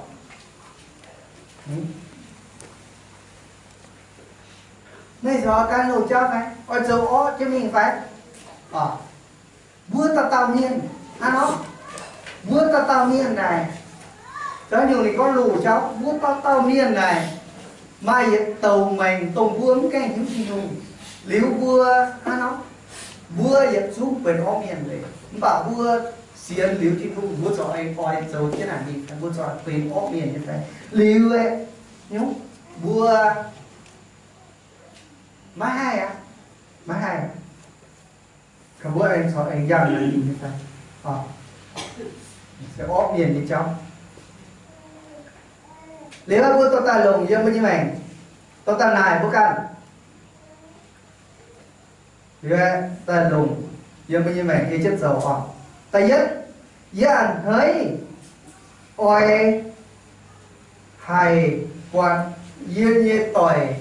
Meih corc oix gan loz-jauv fai? Oix zoux orqv jienv mingh fai? Mbuo dauh dauh mienh hnangv nor, mbuo dauh dauh mienh naaic, za'gengh ninh gorngv loz-jauv, mbuo dauh dauh mienh naaic maaih yietc douc maengc dongh mbuo mv gaengh hiuv Tin-Hungh. Liuz mbuo hnangv nor, mbuo yietc zungv benx orqv mienh leiz, mv baac mbuo sienx liuz Tin-Hungh, mbuo corc aengx oix zoux jienv naaic mingh, mbuo corc benx orqv mienh nyei fai? Liuz aeqv, mbuo maiv haih aqv, maiv haih. Mbuo aengx corc aengx yangh naaic mingh nyei fai? Se orqv mienh nyei jauv. Liuz mbuo dorh daaih longc yiem mbuo nyei maengc, dorh daaih naaic mbuo ganh. Liuz daaih longc yiem mbuo nyei maengc ei jienv zoux oc. Da'yietv, yie a'hneiv oix haih buatc yie nyei doic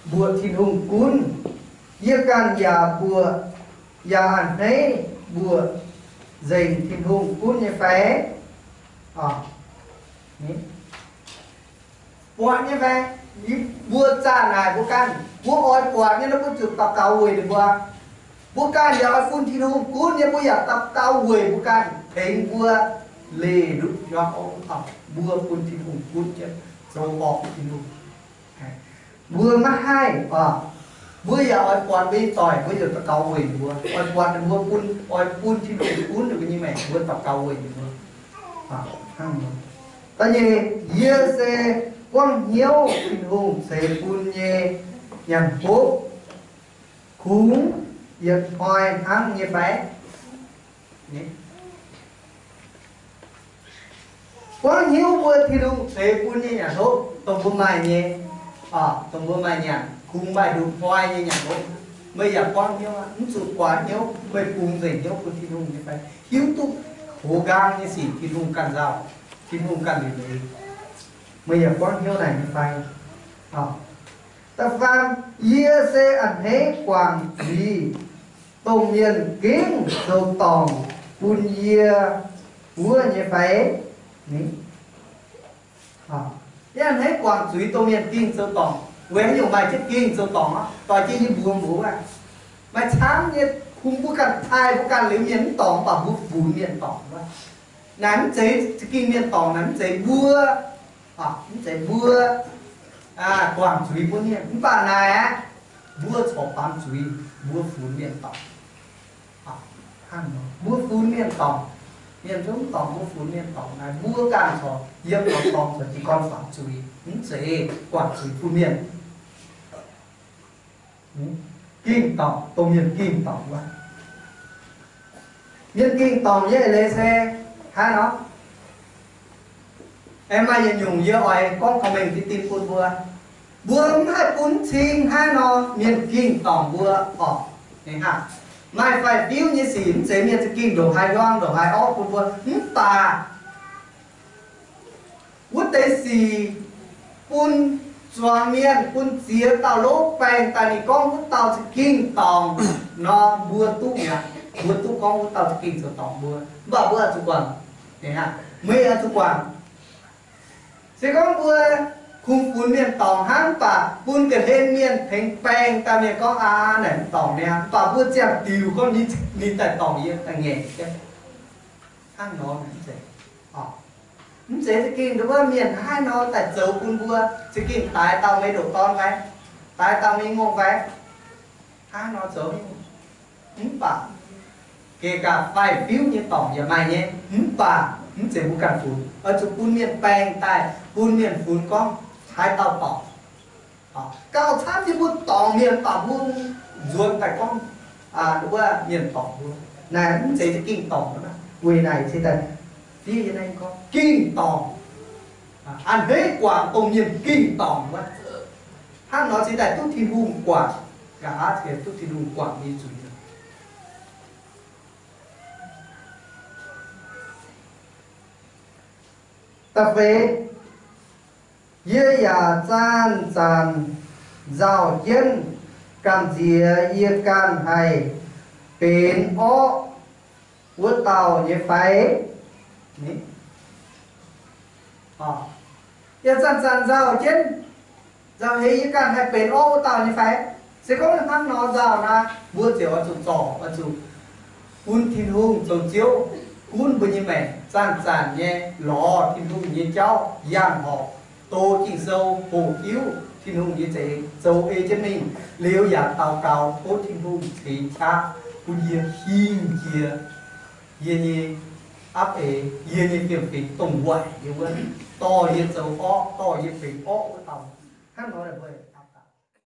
mbuoqc Tin-Hungh gunv. Yie ganh yaac mbuoqc, yaac a'hneiv mbuoqc nzengc Tin-Hungh gunv nyei fai? Buatc nyei fai? Mbuo zaah naaic mbuo ganh, mbuo oix buatc nyei nor, mbuo zuqc daux gaux weic ninh mbuo. Mbuo ganh yaac oix bun Tin-Hungh gunv nyei, mbuo yaac daux gaux weic mbuo ganh, tengx mbuo leih ndutv yiem orqv wuov dauh, mbuo bun Tin-Hungh gunv jienv, zoux horpc Tin-Hungh. Mbuo maiv haih oc. Mbuo yaac oix buatc mbuo nyei doic, mbuo yaac daux gaux weic ninh mbuo, oix buatc ninh mbuo bun, oix bun Tin-Hungh gunv ninh mbuo nyei maengc, mbuo daux gaux weic ninh mbuo. Da'nyeic, yie se buangv hnyouv Tin-Hungh ceix bun nyei nyanc hopv, kungx yietc hnoi hnangv nyei fai? Buangv hnyouv mbuo Tin-Hungh ceix bun nyei nyanc hopv, dongh mbuo maaih nyei, dongh mbuo maaih nyanc, kungx maaih nduqc hnoi nyei nyanc hopv. Meih yaac buangv hnyouv aqv, mv zuqc guaax hnyouv, meih bungx nzengc hnyouv bun Tin-Hungh nyei fai? Hiuv duqv hoz nqaang nyei sic Tin-Hungh ganh nzauh, Tin-Hungh ganh liuc leiz. Meih yaac buangv hnyouv naaic nyei fai? Da'faam, yie se a'hneiv guangc zuiz dongh mienh gengh zoux dorngc bun yie wuov nyei fai? Yie a'hneiv guangc zuiz dongh mienh gengh zoux dorngc. Weic haaix nyungc maaih jienv gengh zoux dorngc aqv? Doix jienv yie mbuox mbuo wuov, maaih camv nyei Kungx mbuo ganh taaih mbuo ganh liuz mienh mv dorngc, mv baac mbuo funx mienh dorngc wuov. Naaic mv zeiz za'gengh mienh dorngc, naaic mv zeiz mbuo, mv zeiz mbuo guangc zuiz bun mienh, mv baac naaic aqv, mbuo corc baamz zuiz, mbuo funx mienh dorngc. Mbuo funx mienh dorngc, mienh zungv dorngc mbuo funx mienh dorngc naaic, mbuo ganh corc yiem dorngx corc jiez gorn baamz zuiz, mv zeiz guangc zuiz bun mienh. Gengh dorngc, dongh mienh gengh dorngc wuov. Mienh gengh dorngc nyei eix leiz se hnangv nor. Aengx maaih yietc nyungc yie oix gorngv korv-mengh diqv dinh bun mbuo. Mbuo mv haih bun cing hnangv nor mienh gengh dorngc mbuo orqc. Maaih faix-fiuv nyei sic mv zeiz mienh za'gengh ndongc haaix hiuang ndongc haaix orqv bun mbuo, mv baac wuov deix sic bun zuangx mienh, bun ziex dauh lov baengh daaih ninh gorngv wuov dauh za'gengh dorngc nor, mbuo duqv mi'aqv. Mbuo duqv gorngv wuov dauh za'gengh zoux dorngc mbuo, mv baac mbuo oix zuqc guangc. Meih oix zuqc guangc. Se gorngv mbuo kungx funx mienh dorngc hnangv, mv baac bun ga'hlen mienh tengx baengh daaih mienh gorngv, aa, naaic mv dorngc niaa, mv baac mbuo ziangh diuc gorngv ninh daaih dorngc yie daaih ngaengc jienv. Hnangv nor mv zeiz. Mv zeiz za'gengh nduov mienh hnangv haaix nor daaih zoux bun mbuo, za'gengh daix dauh meih ndoqc dorn fai, daix dauh meih ngongh fai, hnangv haaix nor zoux. Mv baac geh gaax faix-fiuv nyei dorngc yaac maaih nyei, mv baac mv zeiz mbuo ganh funx. Oix zuqc bun mienh baengh daaih, bun mienh funx gorngv haaix dauh dorngc. Gauh camv nyei mbuo dorngc mienh, mv baac mbuo nzuonx daaih gorngv wuov mienh dorngc mbuo. Naaic mv zeiz za'gengh dorngc. Weic naaic se daaih fiev yie naaiv gorngv gengh dorngc. A'hneiv guangc dongh mienh gengh dorngc wuov. Hnangv nor cingx daaih duqv Tin-Hungh guangc. Nqa'haav cingx duqv Tin-Hungh guangc nyei zuiz. Da'feix, yie yaac zanc-zanc nzauh jienv gamh nziex yie ganh haih benx orqv wuov dauh nyei fai? Yaac zanc-zanc nzauh jienv, nzauh heix yie ganh haih benx orqv wuov dauh nyei fai? Se gorngv hnangv nor nzauh naaic, mbuo ziouc oix zuqc zorc, oix zuqc bun Tin-Hungh zoux Ziouv gunv mbuo nyei maengc, zanc-zanc nyei lorz Tin-Hungh nyei jauv, yangh horc, doz Ging-Sou, hoqc hiuv Tin-Hungh nyei za'eix, zoux ei jienv mingh liuz yaac daux gaux tov Tin-Hungh ceix qaqv bun yie hingh jiex yie nyei apv eix, yie nyei fiem-fingx dongh waaic nyei wuov, dorh yie zoux orqv, dorh yie benx orqv wuov dauh. Hnangv nor mbuo